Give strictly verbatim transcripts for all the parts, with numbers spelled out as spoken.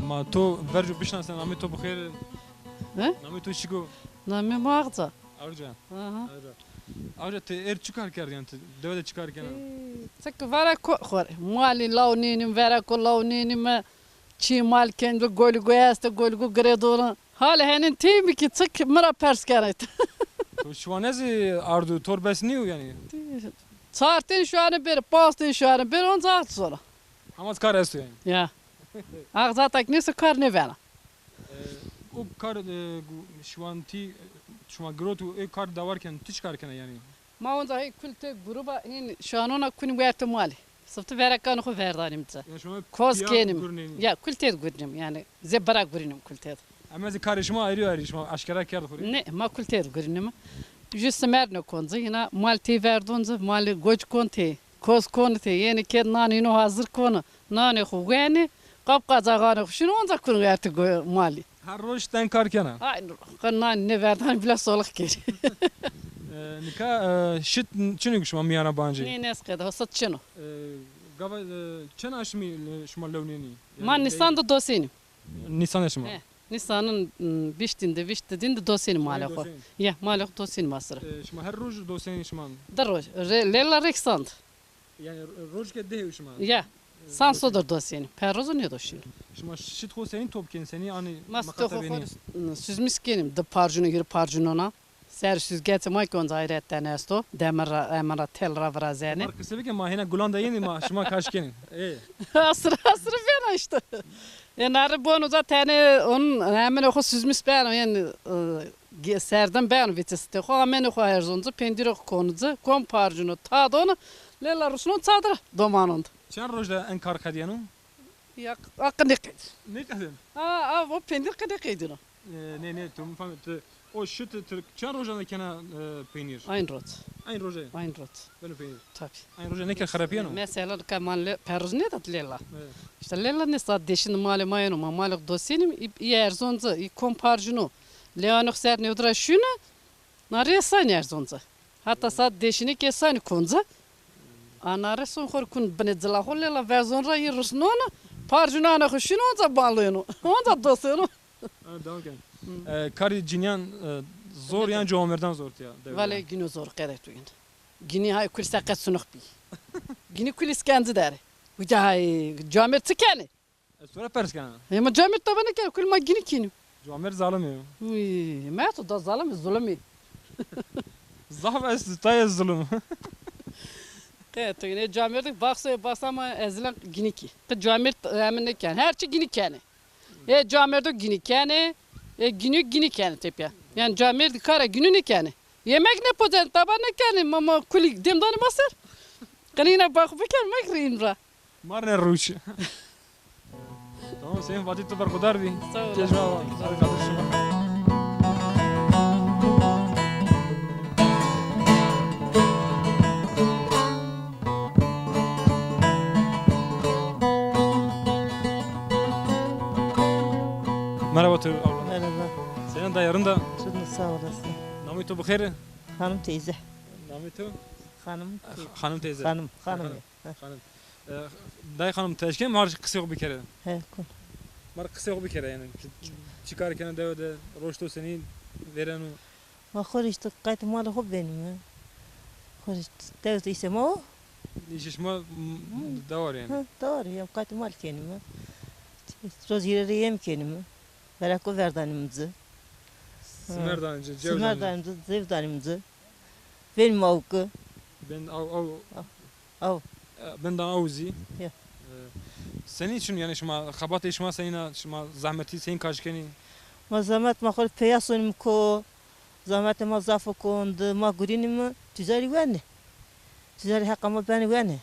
Ma to verco bişinasne, namê to bi xêr. He? Namê to çik o? Namê mi Axca. Awca. Aha. Awca. Awca, ti êr çi kar kerdî yanî, ti dewe de çi kar kena? Ê, çik vera ko xo rê. Malî law nênîme, vera ko law nênîme. Çî mal kenîme, golî go este, golî go girêdone. Halê henên tey mi kî çik mi ra pers kenê. To şiwane zî ardo, tor bes nîyo yanî? Çar tên şiwane bêrî, panc tên şiwane bêrî, onca ard sona. Hema kar esto yanî? Ya. Axcata kî nêso kar nêbena. E, o kar, e, gu-, şiwantî, e, şima girot û ê kar dewar ken, ti çi kar kena yanî? Ma onca hey kul tê gruba, hên şanona kunî wertê malî. Sifte verekanê xo verdanîm ci. Ya şima koz kenîm. Ya, kul têd gurinîm yanî. Zê bira gurînim kul têd. Ema zî karê şima ayrî ayrî, şima eşkera kerd xo rê? Nê, ma kul têd gurînim. Jü simerdne kon ci, hîna mal tey verdon ci, malî goc kon tey. Koz kon tey, yenî ked nanê ino hazir kon. Nanê xo wenê, qap qacaxanê xo şino, onca kun wertê go-, malî. Her roj ten kar kena? Ay, qe nanê nêverdanê bîle solix kerî. E, nika, e, şit çinê ku şima mîyana bancê? Nê, nêzqede, hosat çin o. E, gava, e, çend aşmî, e, şima lewnênî? Ma yanî nîsan de dosenî. Nîsan de şima? He, nîsanın, m, vîştîn de, vîşt didîn de dosenî malê xo. Dosenî. Ye, malê xo dosenî ma sira. E, şima her roj dosenî şima? Di roj. Re-, lêla rêk san de. Yanî ro-, rojke dehê şima? Ya. San sodir dosenî. Perrozo nêdoşîno. Şima şit xo senî top kenî, senî anî? Ma şitê xo xo, m, süzmîs kenîm, di parcûno, hîrê parcûnona. Ser süzgecê ma kî onca ayreten esto. Demir ra, hemin ra, tel ra virazenê. Ma qise bike, ma hêna gulan de yenî, ma şima kaş kenî. Ê. Asir, asir bena îşte. Ê, nare bon uza tenê on, heminê xo süzmîs beno, yen, e, ge-, serdin beno vîtî sitê xo, amenê xo erzon ci, pendîrê xo kon ci, kom parcûno, tadon, lêla rusnon çadir domanon de. Çend roj de en kar qedîyeno? Ya, a qe nêqedîno. Nêqedîno? Ha, a, o pendîr qe nêqedîno. E, nê, nê, tu mi famî, tu o şit, tu çend rojan de kena, e, peynîr? Aynı rot. Aynı roje? Aynı rot. Beno peynîr. Tabii. Aynı roje nêke xerepîyeno? Mesela ka ma le-, perroz nêdat lêla. Evet. Îşte lêla nê saat deşin malê ma yeno, ma malê xo dosenîm, î, î erzon ci, î kom parcûno. Lewanê xo ser nêwdira şûne, nare sanî erzon ci. Hata saat deşinî ke sanî kon ci. A nare son xo rê kun binê cila xo, lêla vezon ra î rusnon, parcûnanê xo şîn onca balêno. Onca dosêno. Ha, devam ken. Hı. E, karê cinîyan, e, zor yan, ciwanmerdan zor tîya dewe de? Vale, gîno zor qede tu yin. Gînî hay kul seqet sunix bî. Gînî kul îskencî der. Uca hay, camêrd çi kenê? Ez to ra pers kena. Ê, ma camêrd taba nêkena, kul ma gînî kenî. Camêrd zalim ê. Uy, ma to da zalim ê, zulum ê. Zaf ez tayê zulum. Qe to yine camêrd baxsê, baxsa ma ezilen gînî kî. Qe camêrd, e, emin nêken. Her çi gînî kenê. Ê camêrdo gînî kenê, ê gînî gînî kenê tepya. Yanî camêrd kara gînî nêkenê. Yemek nêpocenê, taba nêkenê, ma, ma kulî dem danê ma ser. Qenî yine baxu biken, mek rîn ra. Marne rûç. Tamam, Hüseyin Fatih, tu berxudar bî. Sağ ol. Kejma wa. Hadi, Fatih şima. Merhaba tu abla. Merhaba. Senin dayarın da. Şunu sağ olasın. Namê tu bi xêr? Hanım teyze. Namê tu? Hanım teyze. Hanım teyze. Hanım, hanım. Hanım. He. Hanım. E, dayê xanim, ti eşkenê ma rê qisê xo bikere? He, kon. Ma rê qisê xo bikere yanî. Çi, çi, çi kar kena dewe de, roj to senî vêreno? Ma xo rê îşte qaytê malê xo benîme. Xo rê îşte dewe de îşê ma o. Îşê şima, m, dewar yanî? Hı, dewar yanî, qaytê mal kenîme. Roz hîrê rê yem kenîme. Vereko verdanîme ci. Simer danîme ci, cew danîme ci. Simer danîme ci, cew danîme ci. Benîme awki. Ben aw, aw. Aw. Aw. E, ben da aw zî. Ya. E, senî çin yanî şima, xebatê şima senîn a, şima zehmetî senî kaş kenî? Ma zehmet ma xo rê peya sonîme ko. Zametê ma zaf o kon, di ma gurînîme, tîcarî wenê. Tîcarî heqa ma benê wenê.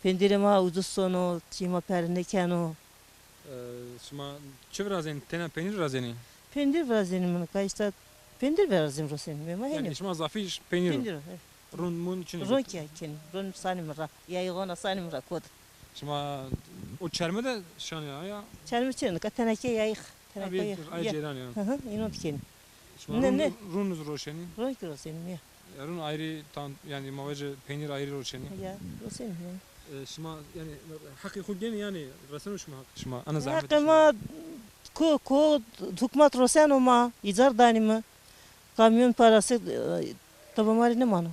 Pendîrê ma ucuz sono, çî ma pere nêkeno. E, şima çi virazenî? Tena peynîr virazenî? Pendîr virazenîme nika îşte. Pendîr virazenîme, rosenîme. Ma hênî. Yanî şima zafî peynîr o? Pendîr o, he. Rûn mûn çinî? Rûn kî kenîme. Rûn sanîme ra. Yayîxona sanîme ra ko de. Şima o çerme de şanî ya? Çerme çinî, nika teneke yayîx. Teneke yayîx. Ay ceyran ya. Hı hı, înon de kenîme. Şima rûn, ne, ne, rûn zî roşenî? Rûn kî rosenîme ya. Ya rûn ayrî tan, yanî ma vajê peynîr ayrî roşenî? Ya, rosenîme. E, şima yanî heqê xo gênî yanî reseno şima heq? Şima ana zehmet. Heqê ma ko, ko hukmat roseno ma, îcar danîme. Kamyon parası, e, taba ma rê nêmano.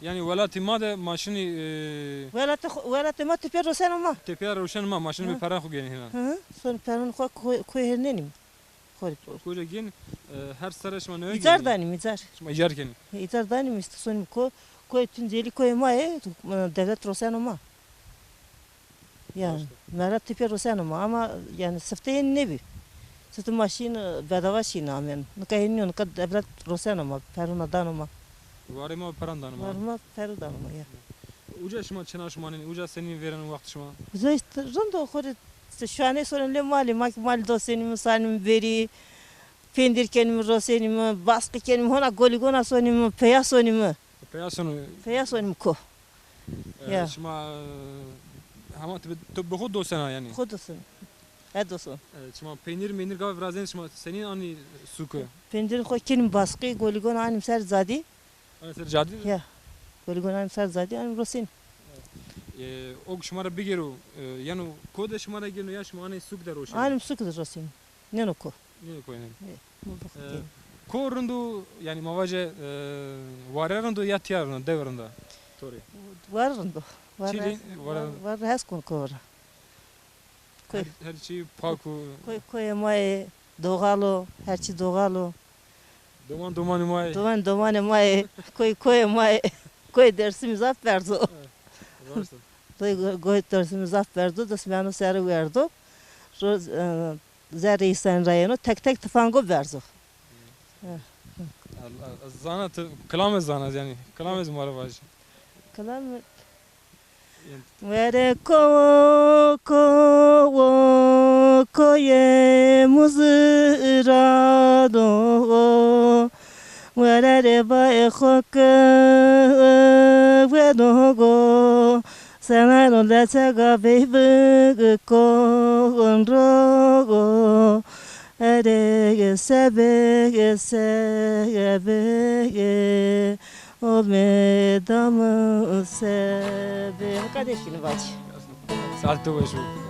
Yanî welatê ma de ma şinî, e, welatê xo-, welatê ma tepîya roseno ma. Tepîya roşeno ma, ma şinî bi pera xo gênî hîna. Hı hı. Son peron xo ko-, koy hêrnenîme. Xo rê. Koca gên, e, her serre şima newe gênî? Îcar danîme, îcar. Şima îcar kenî? Îcar danîme îşte sonîme ko, koyê Tuncelî koyê ma yê, e, dewlet roseno ma. Ya, raşt o. Mera tepîya roseno ma ama yanî sifte hênî nêbî. Sifte ma şîn, e, bedava şîn amen. Nika hênî nîyo, nika dewlet roseno ma, perona dano ma. Warê ma peran dano ma. Warê ma pero dano ma ya. Uca şima çina şima nînî, uca senî vêreno wext şima? Uca îşte rind o xo rê, îşte şuanê sonîme lê malî, ma kî malî dosenîme, sanîme verî, pendîr kenîme, rosenîme, basqî kenîme, hona golîgona sonîme, peya sonîme. Peya sono? Peya sonîme ko. E, ya. Şima, e, hema ti bi, ti bi xo dosena yanî? Xo dosena. He doson. E, şima peynîr meynîr gava virazenî şima senî anî sûke? Pendîrê xo kenîme basqî, golîgon anîme ser cadî. Anî ser cadî? Ya. Golîgon anîme ser cadî, anîme rosenîme. E, o şima ra bigêro, e, yeno ko de şima ra gêno ya şima anî sûk de roşenî? Anîme sûk de rosenîme. Nêno ko. Nêno ko yanî. E, ko rind o, yanî ma vaje, e, ware rind o ya tîya rind o, dewe rind a? To rê. Ware rind o. Ware, çî rê? Ware, ware hes kon ko ra. Koy. Her, her çî pak o. Koy, koyê ma yê, doğal o, her çî doğal o. Doman domanê ma yê. Doman domanê ma yê, koy koyê ma yê. Koyê Dêrsimî zaf berz o. He, raşt o. Koy, koyê Dêrsimî zaf berz o, dest meno sere werdo. Ro, e, zerrê îsanî ra yeno, tek tek tifango berz o. He. Ez, ez zana ti kilame zana yanî. Kilame zî ma ra vaj. Kilame Were kowo, kowo, koyê muzirano. Were rê baê xo ke weno go, semeno leçega veyvik kon ro. Ere sebe, sebe, o medamı sebe. Nika dêşkîne vacî. Saet to weş o.